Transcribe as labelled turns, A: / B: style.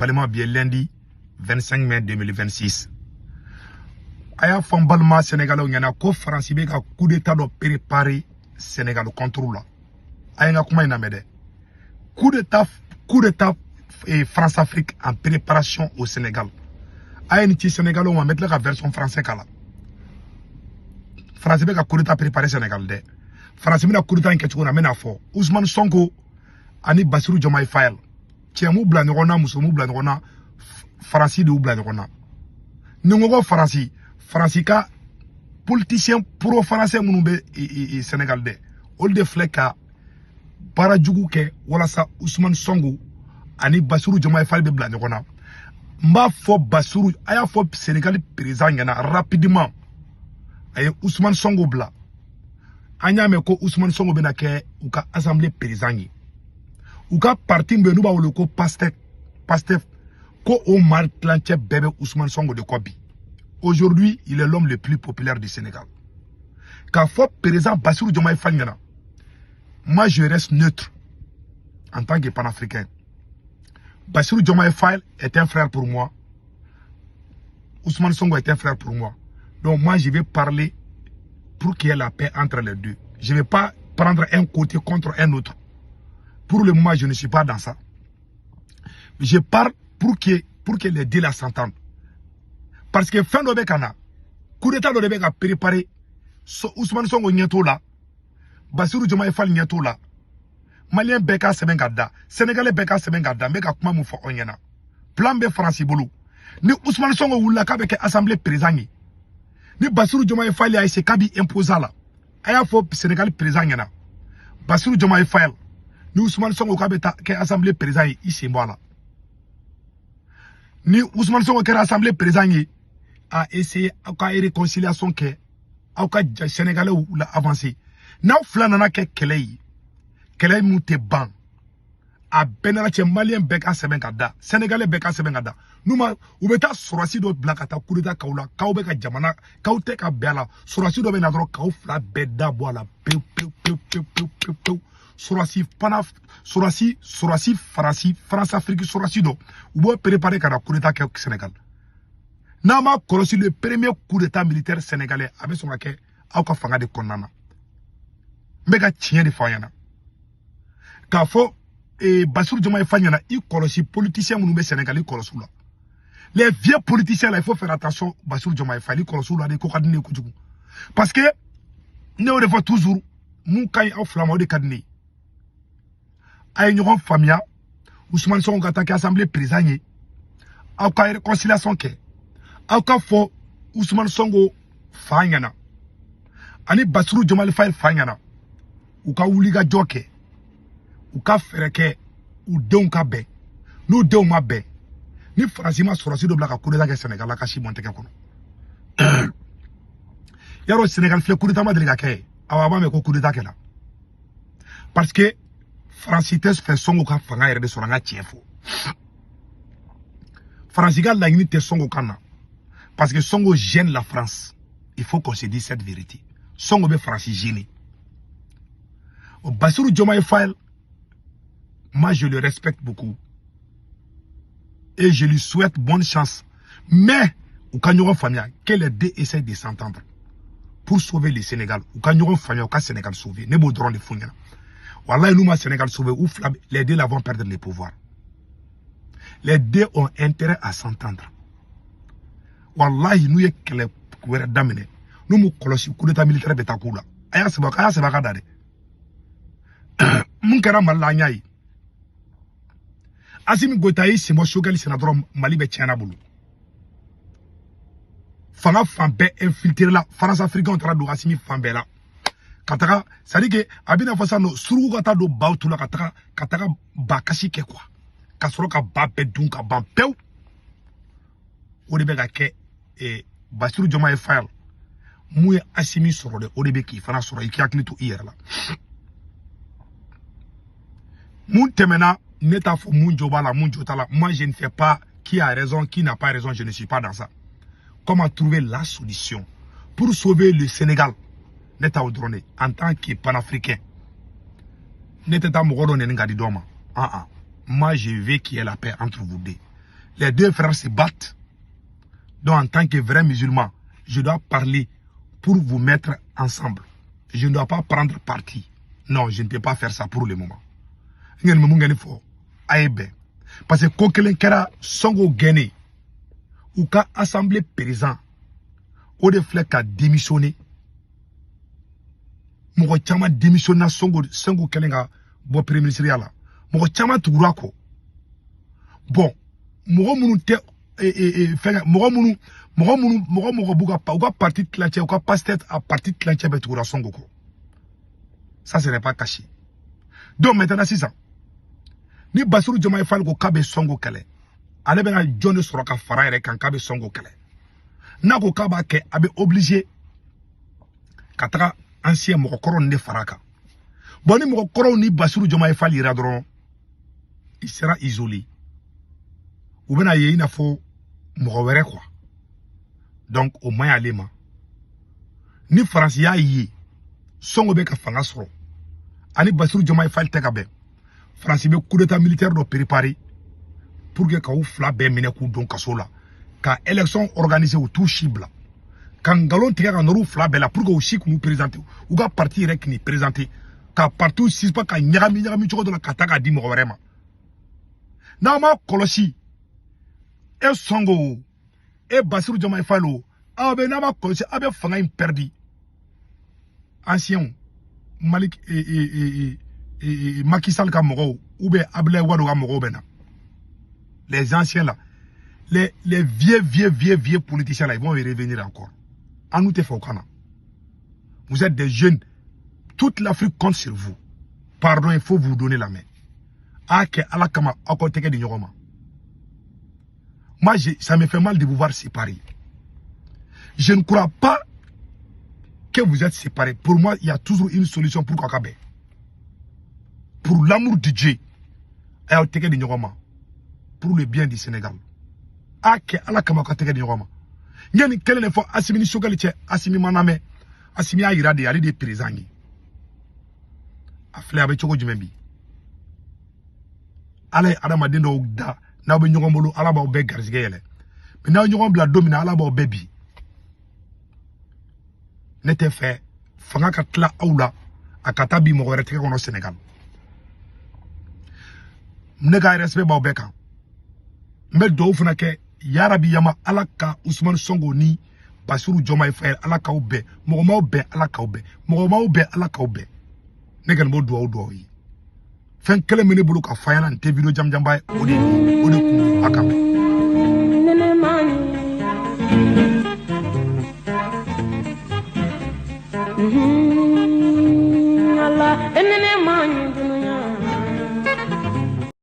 A: Balima, bi ye lundi 25 mai 2026. A y'a fɔ n balima Sénégalais ɲɛna ko Faransi bɛ ka coup d'état dɔ préparer Sénégal contre la. A ye n ka kuma in lamɛn dɛ. Coup d'état, coup d'état et France Afrique en préparation au Sénégal. A ye nin ci Sénégalais ma. N bɛ tila ka version français k'a la. Faransi bɛ ka coup d'état préparer Sénégal dɛ. Faransi bɛna coup d'état in kɛ cogo min na, n bɛna fɔ. Ousmane Sonko ani Bassirou Diomaye Faye, cɛ m'u bila ɲɔgɔn na, muso m'u bila ɲɔgɔn na, Faransi de y'u bila ɲɔgɔn na. Ni n ko ko Faransi, Faransi ka politicien pro français minnu bɛ Sénégal dɛ, olu de filɛ ka baara jugu kɛ walasa Ousmane Sonko ani Bassirou Diomaye Faye bɛ bila ɲɔgɔn na. N b'a fɔ Bassirou, a y'a fɔ Sénégal président ɲɛna rapidement, a ye Ousmane Sonko bila. An y'a mɛn ko Ousmane Sonko bɛna kɛ u ka assemblée président ye. U ka parti min bɛ yen n'u b'a wele ko Pastef, Pastef, ko o maa tilancɛ bɛɛ bɛ Ousmane Sonko de kɔ bi. Aujourd'hui, il est l'homme le plus populaire du Sénégal. K'a fɔ président Bassirou Diomaye Faye ɲɛna, moi, je reste neutre en tant que panafricain. Bassirou Diomaye Faye est un frère pour moi, Ousmane Sonko est un frère pour moi. Donc moi, je vais parler pour qu'il y ait la paix entre les deux. Je ne vais pas prendre un côté contre un autre. Pour le moment, je ne suis pas dans ça. Je parle pour que les deux là s'entendent. Parce que fɛn dɔ bɛ ka na, coup d'état dɔ de bɛ ka préparer. So, Ousmane Sonko ɲɛ t'o la, Bassirou Diomaye Faye ɲɛ t'o la. Malien bɛɛ ka sɛbɛn ka da, Sénégalais bɛɛ ka sɛbɛn ka da. N bɛ ka kuma mun fɔ aw ɲɛna, plan bɛ Faransi bolo. Ni Ousmane Sonko wulila k'a bɛ kɛ assemblée président ye, ni Bassirou Diomaye Faye y'a essayé k'a b'i imposer a la, a y'a fɔ Sénégal président ɲɛna, Bassirou Diomaye Faye, ni Ousmane Sonko k'a bɛ taa kɛ assemblée président ye, i sen bɔ a la. Ni Ousmane Sonko kɛra assemblée président ye, a essayé aw ka réconciliation kɛ, aw ka Sénégalais la avancer. N'aw fila nana kɛ kɛlɛ ye, kɛlɛ mun tɛ ban, a bɛɛ nana cɛ. Malien bɛɛ ka sɛbɛn ka da, Sénégalais bɛɛ ka sɛbɛn ka da. N'u ma, u bɛ taa sɔrɔsi dɔ bila ka taa coup d'état k'aw la, k'aw bɛ ka jamana, k'aw tɛ ka bɛn a la. Sɔrɔsi dɔ bɛ na dɔrɔn k'aw fila bɛɛ da bɔ a la pewu pewu pewu pewu pewu pewu pewu. Sɔrɔsi fana, sɔrɔsi Faransi, France Afrique sɔrɔsi dɔ, u b'o préparer ka na coup d'état kɛ Sénégal. N'a ma kɔlɔsi, le premier coup d'état militaire sénégalais, a bɛ sɔn ka kɛ aw ka fanga de kɔnɔna na. N bɛ ka tiɲɛ de fɔ aw ɲɛna k'a fɔ Bassirou Diomaye Faye ɲɛna, i kɔlɔsi politicien minnu bɛ Sénégal, i kɔlɔsi u la. Les vieux politiciens là, il faut faire attention. Bassirou Diomaye Faye, i kɔlɔsi u la de, ko ka di ne ye kojugu, parce que ne y'o de fɔ toujours, mun ka ɲi aw fila ma, o de ka di ne ye. A ye ɲɔgɔn faamuya, Ousmane Sonko ka taa kɛ assemblée président ye, aw ka réconciliation kɛ, aw ka fɔ Ousmane Sonko fa ɲɛna ani Bassirou Diomaye Faye fa ɲɛna, u ka wuli ka jɔ kɛ, u ka fɛɛrɛ kɛ u denw ka bɛn. N'u denw ma bɛn, ni Faransi ma sɔrɔsi dɔ bila ka coup d'état kɛ Sénégal la, ka si bɔn tɛgɛ kɔnɔ. Yarɔ, Sénégal filɛ, coup d'état ma deli ka kɛ. Awɔ, a b'a mɛn ko coup d'état kɛla, parce que Faransi tɛ fɛ Sonko ka fanga yɛrɛ de sɔrɔ. An ka tiɲɛ fɔ, Faransi ka laɲini tɛ Sonko ka na, parce que Sonko gêne la France. Il faut qu'on se dise cette vérité: Sonko bɛ Faransi gêner. Bassirou Diomaye Faye, moi, je le respecte beaucoup et je lui souhaite bonne chance, mais u ka ɲɔgɔn faamuya, que les deux essayent de s'entendre pour sauver le Sénégal. U ka ɲɔgɔn faamuya, u ka Sénégal sauver. Ne b'o dɔrɔn de f'u ɲɛna. Wallahi, n'u ma Sénégal sauver, u fila, les deux là vont perdre le pouvoir. Les deux ont intérêt à s'entendre. Wallahi, n'u ye kɛlɛ wɛrɛ daminɛ, n'u m'u kɔlɔsi, coup d'état militaire bɛ taa k'u la. A y'a sɛbɛn, a y'a sɛbɛn a ka da dɛ. Mun kɛra Mali la, an y'a ye. Assimi Goïta y'i sen bɔ Choguel senna dɔrɔn, Mali bɛ tiɲɛna bolo. Fanga fan bɛɛ infiltré la. France africain taara don Assimi fan bɛɛ la ka taga. C'est à dire que a bɛna fɔ sisan nɔ, suruku ka taa don baw tu la ka taga ba kasi kɛ quoi, ka sɔrɔ ka ba bɛɛ dun ka ban pewu. O de bɛ ka kɛ. Bassirou Diomaye Faye, mun ye Assimi sɔrɔ dɛ, o de bɛ k'i fana sɔrɔ. I k'i hakili to i yɛrɛ la. Mun tɛmɛna, ne t'a fɔ mun jo b'a la, mun jo t'a la. Moi, je ne fais pas qui a raison, qui n'a pas raison, je ne suis pas dans ça. Comment trouver la solution pour sauver le Sénégal, ne t'aw dɔrɔn de. En tant que panafricain, ne tɛ taa mɔgɔ dɔ nɛni ka di dɔ ma. Ah ah, moi, je veux qu'il y ait la paix entre vous deux. Les deux frères se battent. Donc en tant que vrai musulman, je dois parler pour vous mettre ensemble. Je ne dois pas prendre parti. Non, je ne peux pas faire ça pour le moment. Parce que ko kelen kɛra Sonko gɛnne u ka assemblée président o de filɛ ka démissionner. Mɔgɔ caman démissionna Sonko kɛlen ka bɔ premier ministre ya la. Mɔgɔ caman tugura kɔ. Bon, mɔgɔ minnu tɛ fɛngɛ mɔgɔ minnu mɔgɔ minnu mɔgɔ mɔgɔ b'u ka u ka parti tilancɛ u ka pasteur a parti tilancɛ bɛɛ tugura Sonko kɔ. Ça, ce n'est pas caché. Donc maintenant sisan ni Bassirou Diomaye Faye ko k'a bɛ Sonko kɛlɛ, ale bɛna jɔn de sɔrɔ ka fara yɛrɛ kan k'a bɛ Sonko kɛlɛ? N'a ko k'a b'a kɛ, a bɛ obligé ka taga ancien mɔgɔkɔrɔ ninnu de fara a kan. Bon, ni mɔgɔkɔrɔw ni Bassirou Diomaye Faye yira dɔrɔn, il sera isolé. U bɛna ye i n'a fɔ mɔgɔ wɛrɛ quoi. Donc o man ɲi ale ma. Ni Faransi y'a ye Sonko bɛ ka fanga sɔrɔ ani Bassirou Diomaye Faye tɛ ka bɛn, Faransi bɛ coup d'état militaire dɔ préparer pour que k'u fila bɛɛ minɛ k'u don kaso la, ka élection organiser, u t'u si bila, ka nkalon tigɛ ka nɔrɔ u fila bɛɛ la pour que u si k'u présenter, u ka parti yɛrɛ k'i présenter, ka parti suspend, ka ɲagami ɲagami cogo dɔ la ka taa k'a di mɔgɔ wɛrɛ ma. N'aw ma kɔlɔsi, e Sonko o, e Bassirou Diomaye Faye o, aw bɛ n'a ma kɔlɔsi, aw bɛ fanga in perdi. Anciens Malik Macky Sall ka mɔgɔw ou bien Abdoulaye Wade ka mɔgɔw bɛ na. Les anciens là, les vieux vieux vieux vieux politiciens là, ils vont y revenir encore. An n'u tɛ fɛ o ka na. Vous êtes des jeunes, toute l'Afrique compte sur vous. Pardon, il faut vous donner la main. A kɛ Ala kama, aw k'aw tɛgɛ di ɲɔgɔn ma. Moi, ça me fait mal de vous voir séparés. Je ne crois pas que vous êtes séparés. Pour moi, il y a toujours une solution pour k'aw ka bɛn. Pour l'amour de Dieu, a y'aw tɛgɛ di ɲɔgɔn ma pour le bien du Sénégal. A kɛ Ala kama, ka tɛgɛ di ɲɔgɔn ma. N ye nin kelen de fɔ Assimi ni Choguel cɛ. Assimi ma lamɛn. Assimi y'a yira de, ale de ye président ye. A filɛ, a bɛ cogo jumɛn bi? Ala ye adamaden dɔw da, n'aw bɛ ɲɔgɔn bolo, Ala b'aw bɛɛ garijɛgɛ yɛlɛ, mais n'aw ɲɔgɔn bila don min na, Ala b'aw bɛɛ bi. Ne tɛ fɛ fanga ka tila aw la, a ka taa bi mɔgɔ wɛrɛ tɛgɛ kɔnɔ Sénégal. Ne ka respect b'aw bɛɛ kan. N bɛ dugawu fana kɛ, yarabi yama, Ala ka Ousmane Sonko ni Bassirou Diomaye Faye, Ala k'aw bɛn. Mɔgɔ m'aw bɛn, Ala k'aw bɛn. Mɔgɔ m'aw bɛn, Ala k'aw bɛn. Ne kɔni b'o dugawu ye. Fɛn kelen bɛ ne bolo ka f'a ɲɛna, nin tɛ vidéo jamujanba ye, o de ye nin ye, o de kun a kan bɛn.
B: Allah enene manyu.